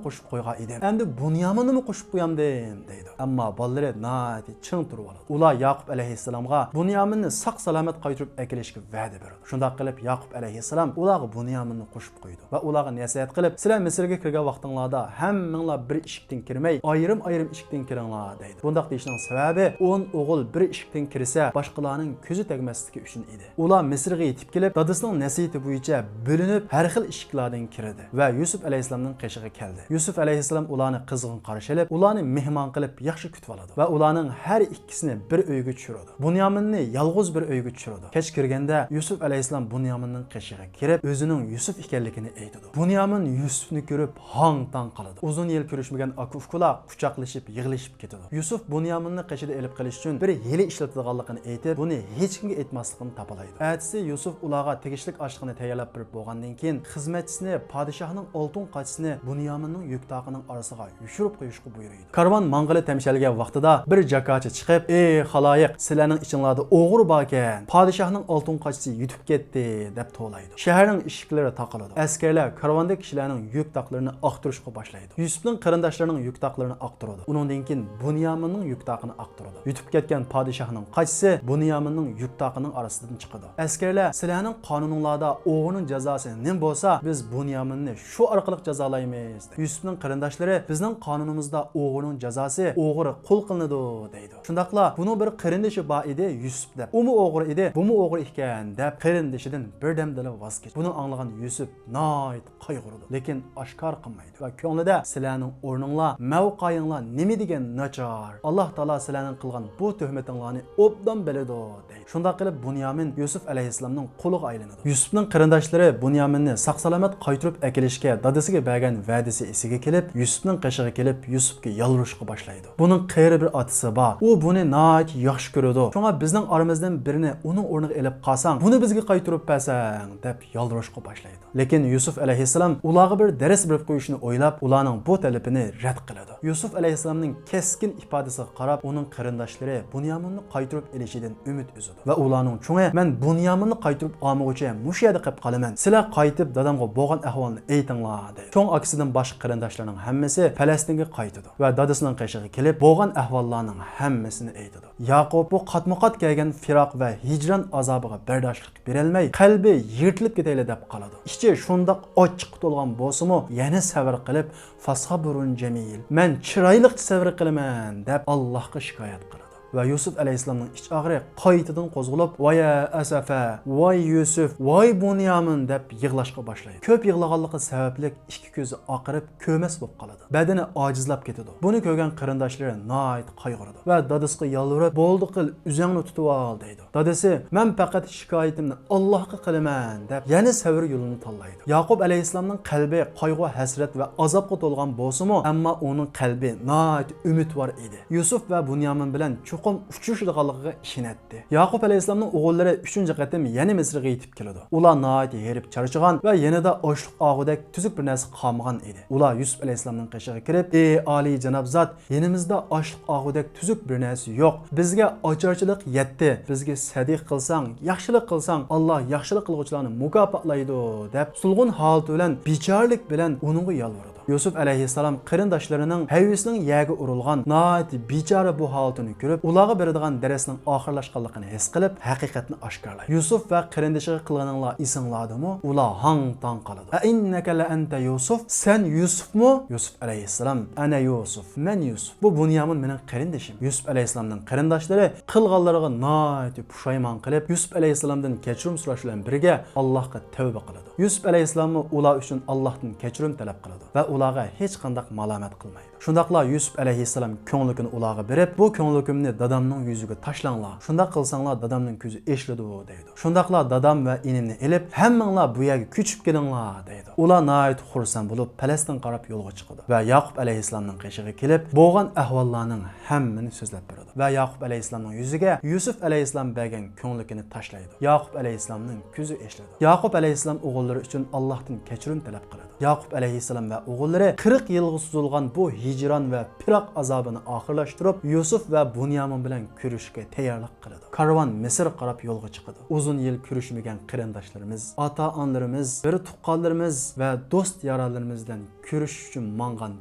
قوشۇپ قويغان ئىدىم. ئەمدى بۇنيامىننىمۇ قوشۇپ قويامدىم، دەيدۇ. ئەمما بالىلىرى ناھايىتى چىڭ تۇرۇۋالىدۇ. ئۇلار ياقۇپ ئەلەيھىسسالامغا بۇنيامىننى ساق-سالامەت قايتۇرۇپ ئەكېلىشكە ۋەدە بېرىدۇ. شۇنداق قىلىپ، ياقۇپ ئەلەيھىسسالام ئۇلارغا بۇنيامىننى قوشۇپ قويىدۇ ۋە ئۇلارغا نەسىھەت قىلىپ، سىلەر مىسىرغا كىرگەن ۋاقتىڭلاردا ھەممىڭلار بىر ئىشىكتىن كىرمەي، ئايرىم-ئايرىم ئىشىكتىن كىرىڭلار، دەيدۇ. بۇنداق دېيىشنىڭ سەۋەبى، ئون ئوغۇل بىر ئىشىكتىن كىرسە، باشقىلارنىڭ كۆزى تەگمەسلىكى ئۈچۈن ئىدى. ئۇلار مىسىرغا يېتىپ كېلىپ، دادىسىنىڭ نەسىھىتى بويىچە بۆلۈنۈپ، ھەر خىل ئىشىكلەردىن كىردى ۋە يۈسۈپ ئەلەيھىسسالامنىڭ قېشىغا كەلدى. يۈسۈپ ئەلەيھىسسالام ئۇلارنى قىزغىن قارشى ئېلىپ، ئۇلارنى مېھمان قىلىپ، ياخشى كۈتۈۋالىدۇ ۋە ئۇلارنىڭ ھەر ئىككىسىنى بىر ئۆيگە چۈشۈرىدۇ. بۇنيامىننى يالغۇز بىر ئۆيگە چۈشۈرىدۇ. كەچ كىرگەندە يۈسۈپ ئەلەيھىسسالام بۇنيامىننىڭ قېشىغا كىرىپ، ئۆزىنىڭ يۈسۈپ ئىكەنلىكىنى ئېيتىدۇ. بۇنيامىن يۈسۈپنى كۆرۈپ ھاڭ-تاڭ قالىدۇ. ئۇزۇن يىل كۆرۈشمىگەن ئاكا-ئۇكىلار قۇچاقلىشىپ، يىغلىشىپ كېتىدۇ. يۈسۈپ بۇنيامىننى قېشىدا ئېلىپ قېلىش ئۈچۈن بىر ھىيلە ئىشلىتىدىغانلىقىنى ئېيتىپ، بۇنى ھېچكىمگە ئېيتماسلىقىنى تاپىلايدۇ. ئەتىسى يۈسۈپ ئۇلارغا تېگىشلىك ئاشلىقنى تەييارلاپ بېرىپ بولغاندىن كېيىن، خىزمەتچىسىنى پادىشاھنىڭ ئالتۇن قاچىسىنى بۇنيامىننىڭ يۈك تاقىنىڭ ئارىسىغا يوشۇرۇپ قويۇشقا بۇيرۇيدۇ. كارۋان ماڭغىلى تەمشەلگەن ۋاقتىدا بىر جاكارچى چىقىپ، ئى خالايىق، سىلەرنىڭ ئىچىڭلاردا ئوغرى باركەن، پادىشاھنىڭ ئالتۇن قاچىسى يۈتۈپ كەتتى، دەپ توۋلايدۇ. شەھەرنىڭ ئىشىكلىرى تاقىلىدۇ. ئەسكەرلەر كارۋاندىكى كىشىلەرنىڭ يۈك تاقلىرىنى ئاختۇرۇشقا باشلايدۇ. يۈسۈپنىڭ قېرىنداشلىرىنىڭ يۈك تاقلىرىنى ئاختۇرىدۇ. ئۇنىڭدىن كېيىن بۇنيامىننىڭ يۈك تاقىنى ئاختۇرىدۇ. يۈتۈپ كەتكەن پادىشاھنىڭ قاچىسى بۇنيامىننىڭ يۈك تاقىنىڭ ئارىسىدىن چىقىدۇ. ئەسكەرلەر، سىلەرنىڭ قانۇنۇڭلاردا ئوغرىنىڭ جازاسى نېمە بولسا، بىز بۇنيامىننى شۇ ئارقىلىق جازالايمىز. يۈسۈپنىڭ قېرىنداشلىرى، بىزنىڭ قانۇنىمىزدا ئوغرىنىڭ جازاسى ئوغرى قۇل قىلىنىدۇ، دەيدۇ. شۇنداقلا بۇنىڭ بىر قېرىندىشى بار ئىدى، يۈسۈپ دەپ. ئۇمۇ ئوغرى ئىدى، بۇمۇ ئوغرى ئىكەن، دەپ قېرىندىشىدىن بىردەمدىلا ۋاز كېچىدۇ. بۇنى ئاڭلىغان يۈسۈپ ناھايىتى قايغۇرىدۇ، لېكىن ئاشكارا قىلمايدۇ ۋە كۆڭلىدە، سىلەرنىڭ ئورنۇڭلار، مەۋقەيىڭلار نېمە دېگەن ناچار. ئاللا تائالا سىلەرنىڭ قىلغان بۇ تۆھمىتىڭلارنى ئوبدان بىلىدۇ، دەيدۇ. شۇنداق قىلىپ، بۇنيامىن يۈسۈپ ئەلەيھىسسالامنىڭ قۇلىغا ئايلىنىدۇ. يۈسۈپنىڭ قېرىنداشلىرى بۇنيامىننى ساق-سالامەت قايتۇرۇپ ئەكېلىشكە دادىسىغا بەرگەن ۋەدىسى ئېسىگە كېلىپ، يۈسۈپنىڭ قېشىغا كېلىپ، يۈسۈپكە يالۋۇرۇشقا باشلايدۇ. بۇنىڭ قېرى بىر ئاتىسى بار. ئۇ بۇنى ناھايىتى ياخشى كۆرىدۇ. شۇڭا بىزنىڭ ئارىمىزدىن بىرىنى ئۇنىڭ ئورنىغا ئېلىپ قالساڭ، بۇنى بىزگە قايتۇرۇپ بەرسەڭ، دەپ يالۋۇرۇشقا باشلايدۇ. لېكىن يۈسۈپ ئەلەيھىسسالام ئۇلارغا بىر دەرس بېرىپ قويۇشنى ئويلاپ، ئۇلارنىڭ بۇ تەلىپىنى رەت قىلىدۇ. يۈسۈپ ئەلەيھىسسالامنىڭ كەسكىن ئىپادىسىگە قاراپ، ئۇنىڭ قېرىنداشلىرى بۇنيامىننى قايتۇرۇپ ئېلىشىدىن ئۈمىد ئۈزىدۇ. ۋە ئۇلارنىڭ چوڭى، مەن بۇنيامىننى قايتۇرۇپ ئالمىغۇچە مۇشۇ يەردە قېلىپ قالىمەن. سىلەر قايتىپ دادامغا بولغان ئەھۋالنى ئېيتىڭلار، دەيدۇ. چوڭ ئاكىسىدىن باشقا قېرىنداشلارنىڭ ھەممىسى پەلەستىنگە قايتىدۇ ۋە دادىسىنىڭ قېشىغا كېلىپ، بولغان ئەھۋاللارنىڭ ھەممىسىنى ئېيتىدۇ. ياقۇپ بۇ قاتمۇقات كەلگەن فىراق ۋە ھىجران ئازابىغا بەرداشلىق بېرەلمەي، قەلبى يىرتىلىپ كېتەيلى دەپ قالىدۇ. ئىچى شۇنداق ئاچچىققا تولغان بولسىمۇ، يەنە سەۋر قىلىپ، فَصَبْرٌ جَمِيلٌ، مەن چىرايلىقچە سەۋر قىلىمەن، دەپ ئاللاھقا شىكايەت قىلىدۇ. ۋە يۈسۈپ ئەلەيھىسسالامنىڭ ئىچ ئاغرى قايتىدىن قوزغىلىپ، ۋايا ئەسەفە، ۋاي يۈسۈپ، ۋاي بۇنيامىن، دەپ يىغلاشقا باشلايدۇ. كۆپ يىغلىغانلىقى سەۋەبلىك ئىككى كۆزى ئاقىرىپ، كۆرمەس بولۇپ قالىدۇ. بەدىنى ئاجىزلاپ كېتىدۇ. بۇنى كۆرگەن قېرىنداشلىرى ناھايىتى قايغۇرىدۇ ۋە دادىسىغا يالۋۇرۇپ، بولدى قىل، ئۆزۈڭنى تۇتۇۋال، دەيدۇ. دادىسى، مەن پەقەت شىكايىتىمنى ئاللاھقا قىلىمەن، دەپ يەنە سەۋر يولىنى تاللايدۇ. ياقۇپ ئەلەيھىسسالامنىڭ قەلبى قايغۇ، ھەسرەت ۋە ئازابقا تولغان بولسىمۇ، ئەمما ئۇنىڭ قەلبى ناھايىتى ئۈمىدۋار ئىدى. يۈسۈپ ۋە بۇنيامىن بىلەن چوقۇم ئۇچرىشىدىغانلىقىغا ئىشىنەتتى. ياقۇپ ئەلەيھىسسالامنىڭ ئوغۇللىرى ئۈچىنچى قېتىم يەنە مىسىرغا يېتىپ كېلىدۇ. ئۇلار ناھايىتى ھېرىپ چارچىغان ۋە يېنىدا ئاشلىق ئاغۇدەك تۈزۈك بىر نەرسە قالمىغان ئىدى. ئۇلار يۈسۈپ ئەلەيھىسسالامنىڭ قېشىغا كىرىپ، ئى ئالىي جاناب زات، يېنىمىزدا ئاشلىق ئاغۇدەك تۈزۈك بىر نەرسە يوق. بىزگە ئاچارچىلىق يەتتى. بىزگە سەدىقە قىلساڭ، ياخشىلىق قىلساڭ، ئاللا ياخشىلىق قىلغۇچىلارنى مۇكاپاتلايدۇ، دەپ سولغۇن ھالىتى بىلەن، بىچارىلىك بىلەن ئۇنىڭغا يالۋۇرىدۇ. يۈسۈپ ئەلەيھىسسالام قېرىنداشلىرىنىڭ ھەيۋىسىنىڭ يەرگە ئۇرۇلغان ناھايىتى بىچارە بۇ ھالىتىنى كۆرۈپ، ئۇلارغا بېرىدىغان دەرسنىڭ ئاخىرلاشقانلىقىنى ھېس قىلىپ، ھەقىقەتنى ئاشكارىلايدۇ. يۈسۈپ ۋە قېرىندىشىغا قىلغىنىڭلار ئېسىڭلاردىمۇ؟ ئۇلار ھاڭ-تاڭ قالىدۇ. «ئەئىننەكە لەئەنتە يۈسۈف؟ سەن يۈسۈفمۇ؟» يۈسۈپ ئەلەيھىسسالام: «ئەنە يۈسۈف، مەن يۈسۈف. بۇ بۇنيامىن مېنىڭ قېرىندىشىم.» يۈسۈپ ئەلەيھىسسالامنىڭ قېرىنداشلىرى قىلغانلىرىغا ناھايىتى پۇشايمان قىلىپ، يۈسۈپ ئەلەيھىسسالامدىن كەچۈرۈم سوراش بىلەن بىرگە، ئاللاھقا تەۋبە قىلىدۇ. يۈسۈپ ئەلەيھىسسالاممۇ ئۇلار ئۈچۈن ئاللاھتىن كەچۈرۈم تەلەپ قىلىدۇ ۋە ئۇلارغا ھېچقانداق مالامەت قىلمايدۇ. شۇنداقلا يۈسۈپ ئەلەيھىسسالام كۆڭلىكىنى ئۇلارغا بېرىپ، «بۇ كۆڭلىكىمنى دادامنىڭ يۈزىگە تاشلاڭلار. شۇنداق قىلساڭلار دادامنىڭ كۆزى ئېچىلىدۇ» دەيدۇ. شۇنداقلا دادام ۋە ئىنىمنى ئېلىپ، ھەممىڭلار بۇ يەرگە كۆچۈپ كېلىڭلار دەيدۇ. ئۇلار ناھايىتى خۇرسەن بولۇپ، پەلەستىنگە قاراپ يولغا چىقىدۇ ۋە ياقۇپ ئەلەيھىسسالامنىڭ قېشىغا كېلىپ، بولغان ئەھۋاللارنىڭ ھەممىنى سۆزلەپ بېرىدۇ ۋە ياقۇپ ئەلەيھىسسالامنىڭ يۈزىگە يۈسۈپ ئەلەيھىسسالام بەرگەن كۆڭلىكىنى تاشلايدۇ. ياقۇپ ئەلەيھىسسالامنىڭ كۆزى ئېچىلىدۇ. ياقۇپ ئەلەيھىسسالام ئوغۇللىرى ئۈچۈن ئاللاھتىن كەچۈرۈم تەلەپ قىلىدۇ. ياقۇپ ئەلەيھىسسالام ۋە ئوغۇللىرى قىرىق يىلغا سوزۇلغان بۇ ھىجران ۋە پىراق ئازابىنى ئاخىرلاشتۇرۇپ، يۈسۈپ ۋە بۇنيامىن بىلەن كۆرۈشۈشكە تەييارلىق قىلىدۇ. كارۋان مىسىرغا قاراپ يولغا چىقىدۇ. ئۇزۇن يىل كۆرۈشمىگەن قېرىنداشلىرىمىز، ئاتا-ئانىلىرىمىز، بىر تۇغقانلىرىمىز ۋە دوست-يارانلىرىمىز بىلەن كۆرۈشۈش ئۈچۈن ماڭغان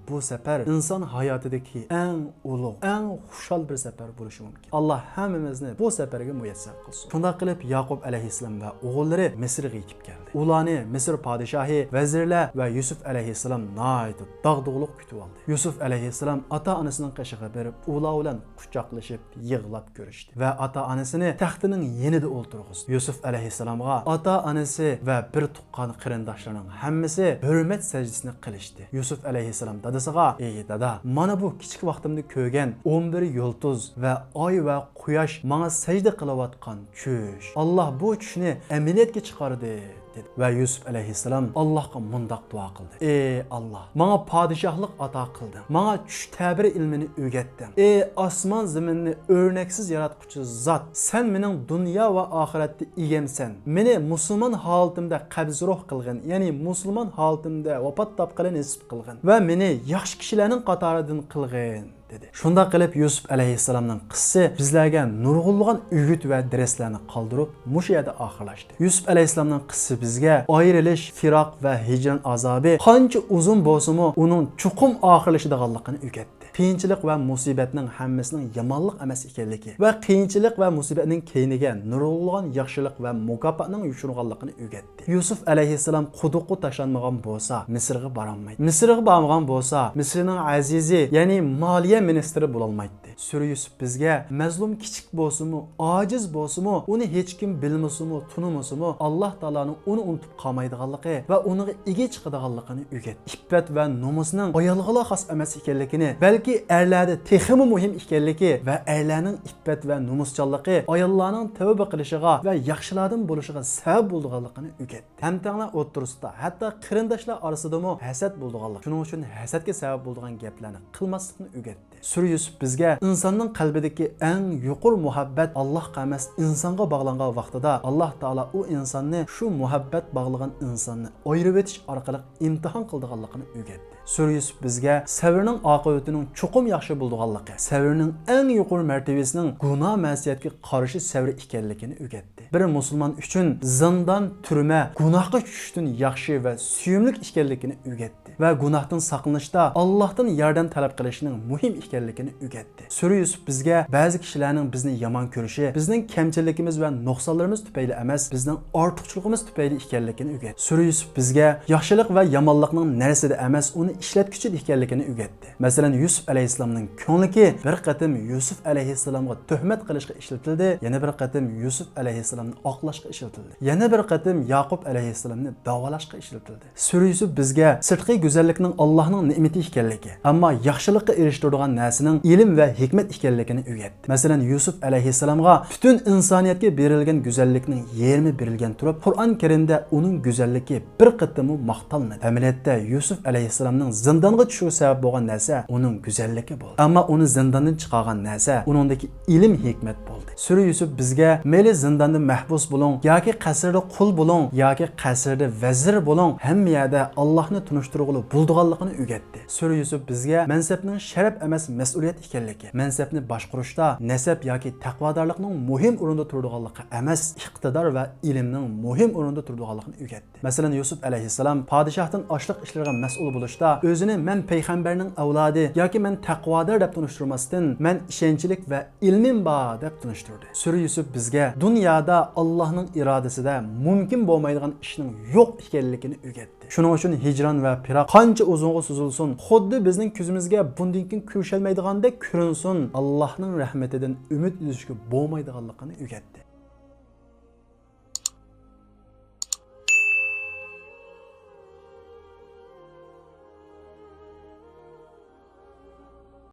بۇ سەپەر ئىنسان ھاياتىدىكى ئەڭ ئۇلۇغ، ئەڭ خۇشال بىر سەپەر بولۇشى مۇمكىن. ئاللا ھەممىمىزنى بۇ سەپەرگە مۇيەسسەر قىلسۇن. شۇنداق قىلىپ، ياقۇپ ئەلەيھىسسالام ۋە ئوغۇللىرى مىسىرغا يېتىپ كەلدى. ئۇلارنى مىسىر پادىشاھى، ۋەزىرلەر ۋە يۈسۈپ ئەلەيھىسسالام ناھايىتى داغدۇغىلىق كۈتۈۋالدى. يۈسۈپ ئەلەيھىسسالام ئاتا-ئانىسىنىڭ قېشىغا بېرىپ، ئۇلار بىلەن قۇچاقلىشىپ، يىغلاپ كۆرۈشتى ۋە ئاتا-ئانىسىنى تەختىنىڭ يېنىدا ئولتۇرغۇزدى. يۈسۈپ ئەلەيھىسسالامغا ئاتا-ئانىسى ۋە بىر تۇغقان قېرىنداشلىرىنىڭ ھەممىسى ھۆرمەت سەجدىسىنى قىلىشتى. يۈسۈپ ئەلەيھىسسالام دادىسىغا: «ئى دادا، مانا بۇ كىچىك ۋاقتىمدا كۆرگەن ئون بىر يۇلتۇز ۋە ئاي ۋە قۇياش ماڭا سەجدە قىلىۋاتقان چۈش. ئاللا بۇ چۈشنى ئەمەلىيەتكە چىقاردى» دېدى. ۋە يۈسۈپ ئەلەيھىسسالام ئاللاھقا مۇنداق دۇئا قىلدى: «ئى ئاللا، ماڭا پادىشاھلىق ئاتا قىلدىڭ. ماڭا چۈش تەبىرى ئىلمىنى ئۆگەتتىڭ. ئى ئاسمان زېمىننى ئۆرنەكسىز ياراتقۇچى زات، سەن مېنىڭ دۇنيا ۋە ئاخىرەتتە ئىگەمسەن. مېنى مۇسۇلمان ھالىتىمدە قەبزى روھ قىلغىن، يەنى مۇسۇلمان ھالىتىمدە ۋاپات تاپقىلى نېسىپ قىلغىن ۋە مېنى ياخشى كىشىلەرنىڭ قاتارىدىن قىلغىن» دېدى. شۇنداق قىلىپ، يۈسۈپ ئەلەيھىسسالامنىڭ قىسسىسى بىزلەرگە نۇرغۇنلىغان ئۆگۈت ۋە دەرسلەرنى قالدۇرۇپ، مۇشۇ يەردە ئاخىرلاشتى. يۈسۈپ ئەلەيھىسسالامنىڭ قىسسىسى بىزگە ئايرىلىش، فىراق ۋە ھىجران ئازابى قانچە ئۇزۇن بولسىمۇ، ئۇنىڭ چوقۇم ئاخىرلىشىدىغانلىقىنى ئۆگەتتى. قىيىنچىلىق ۋە مۇسىبەتنىڭ ھەممىسىنىڭ يامانلىق ئەمەس ئىكەنلىكى ۋە قىيىنچىلىق ۋە مۇسىبەتنىڭ كەينىگە نۇرغۇنلىغان ياخشىلىق ۋە مۇكاپاتنىڭ يوشۇرۇنغانلىقىنى ئۆگەتتى. يۈسۈپ ئەلەيھىسسالام قۇدۇققا تاشلانمىغان بولسا، مىسىرغا بارالمايتتى. مىسىرغا بارمىغان بولسا، مىسىرنىڭ ئەزىزى، يەنى مالىيە مىنىستىرى بولالمايتتى. سۈرە يۈسۈپ بىزگە مەزلۇم كىچىك بولسىمۇ، ئاجىز بولسىمۇ، ئۇنى ھېچكىم بىلمىسىمۇ، تونۇمىسىمۇ، ئاللا تائالانىڭ ئۇنى ئۇنتۇپ قالمايدىغانلىقى ۋە ئۇنىڭغا ئىگە چىقىدىغانلىقىنى ئۆگەتتى. ئىپپەت ۋە نومۇسنىڭ ئايالغىلا خاس ئەمەس ئىكەنلىكىنى، بەلكى ئەرلەردە تېخىمۇ مۇھىم ئىكەنلىكى ۋە ئەرلەرنىڭ ئىپپەت ۋە نومۇسچانلىقى ئاياللارنىڭ تەۋبە قىلىشىغا ۋە ياخشىلاردىن بولۇشىغا سەۋەب بولىدىغانلىقىنى ئۆگەتتى. ھەمتەڭلەر ئوتتۇرىسىدا، ھەتتا قېرىنداشلار ئارىسىدىمۇ ھەسەت بولىدىغانلىق، شۇنىڭ ئۈچۈن ھەسەتكە سەۋەب بولىدىغان گەپلەرنى قىلماسلىقنى ئۆگەتتى. سۈرە يۈسۈپ بىزگە ئىنساننىڭ قەلبىدىكى ئەڭ يۇقىرى مۇھەببەت ئاللاھقا ئەمەس، ئىنسانغا باغلانغان ۋاقتىدا، ئاللاھ تائالا ئۇ ئىنساننى، شۇ مۇھەببەت باغلىغان ئىنساننى ئايرىۋېتىش ئارقىلىق ئىمتىھان قىلىدىغانلىقىنى ئۆگەتتى. سۈرە يۈسۈپ بىزگە سەۋرنىڭ ئاقىۋىتىنىڭ چوقۇم ياخشى بولىدىغانلىقى، سەۋرنىڭ ئەڭ يۇقىرى مەرتىۋىسىنىڭ گۇناھ-مەسىيەتكە قارشى سەۋر ئىكەنلىكىنى ئۆگەتتى. بىر مۇسۇلمان ئۈچۈن زىندان، تۈرمە گۇناھقا چۈشۈشتىن ياخشى ۋە سۆيۈملۈك ئىكەنلىكىنى ئۆگەتتى ۋە گۇناھتىن ساقلىنىشتا ئاللاھتىن ياردەم تەلەپ قىلىشنىڭ مۇھىم ئىكەنلىكىنى ئۆگەتتى. سۈرە يۈسۈپ بىزگە بەزى كىشىلەرنىڭ بىزنى يامان كۆرۈشى بىزنىڭ كەمچىلىكىمىز ۋە نۇقسانلىرىمىز تۈپەيلى ئەمەس، بىزنىڭ ئارتۇقچىلىقىمىز تۈپەيلى ئىكەنلىكىنى ئۆگەتتى. سۈرە يۈسۈپ بىزگە ياخشىلىق ۋە يامانلىقنىڭ نەرسىدە ئەمەس، ئۇنى ئىشلەتكۈچىدە ئىكەنلىكىنى ئۆگەتتى. مەسىلەن، يۈسۈپ ئەلەيھىسسالامنىڭ كۆڭلىكى بىر قېتىم يۈسۈپ ئەلەيھىسسالامغا تۆھمەت قىلىشقا ئىشلىتىلدى، يەنە بىر قېتىم يۈسۈپ ئەلەيھىسسالامنى ئاقلاشقا ئىشلىتىلدى، يەنە بىر قېتىم ياقۇپ ئەلەيھىسسالامنى داۋالاشقا ئىشلىتىلدى. سۈرە يۈسۈپ بىزگە سىرتقى گۈزەللىكنىڭ ئاللاھنىڭ نېمىتى ئىكەنلىكى، ئەمما ياخشىلىققا ئېرىشتۈرىدىغان نەرسىنىڭ ئىلىم ۋە ھېكمەت ئىكەنلىكىنى ئۆگەتتى. مەسىلەن، يۈسۈپ ئەلەيھىسسالامغا پۈتۈن ئىنسانىيەتكە بېرىلگەن گۈزەللىكنىڭ يېرىمى بېرىلگەن تۇرۇپ، قۇرئان كەرىمدە ئۇنىڭ گۈزەللىكى بىر قېتىممۇ ماختالمىدى. ئەمەلىيەتتە، يۈسۈپ ئەلەيھىسسالامنىڭ زىندانغا چۈشۈشىگە سەۋەب بولغان نەرسە ئۇنىڭ گۈزەللىكى بولدى. ئەمما ئۇنى زىنداندىن چىقارغان نەرسە ئۇنىڭدىكى ئىلىم-ھېكمەت بولدى. سۈرە يۈسۈپ بىزگە مەيلى زىنداندا مەھبۇس بولۇڭ ياكى قەسىردە قۇل بولۇڭ ياكى قەسىردە ۋەزىر بولۇڭ، ھەممە يەردە ئاللاھنى تونۇشتۇرغىلى بولىدىغانلىقىنى ئۆگەتتى. سۈرە يۈسۈپ بىزگە مەنسەپنىڭ شەرەپ ئەمەس، مەسئۇلىيەت ئىكەنلىكى، مەنسەپنى باشقۇرۇشتا نەسەب ياكى تەقۋادارلىقنىڭ مۇھىم ئورۇندا تۇرىدىغانلىقى ئەمەس، ئىقتىدار ۋە ئىلىمنىڭ مۇھىم ئورۇندا تۇرىدىغانلىقىنى ئۆگەتتى. مەسىلەن، يۈسۈپ ئەلەيھىسسالام پادىشاھتىن ئاشلىق ئىشلىرىغا مەسئۇل بولۇشتا ئۆزىنى مەن پەيغەمبەرنىڭ ئەۋلادى ياكى مەن تەقۋادار دەپ تونۇشتۇرماستىن، مەن ئىشەنچلىك ۋە ئىلمىم بار دەپ تونۇشتۇردى. سۈرە يۈسۈپ بىزگە دۇنيادا ئاللاھنىڭ ئىرادىسىدە مۇمكىن بولمايدىغان ئىشنىڭ يوق ئىكەنلىكىنى ئۆگەتتى. شۇنىڭ ئۈچۈن ھىجران ۋە پىراق قانچە ئۇزۇنغا سوزۇلسۇن، خۇددى بىزنىڭ كۆزىمىزگە بۇندىن كېيىن كۆرۈشەلمەيدىغاندەك كۆرۈنسۇن، ئاللاھنىڭ رەھمىتىدىن ئۈمىد ئۈزۈشكە بولمايدىغانلىقىنى ئۆگەتتى.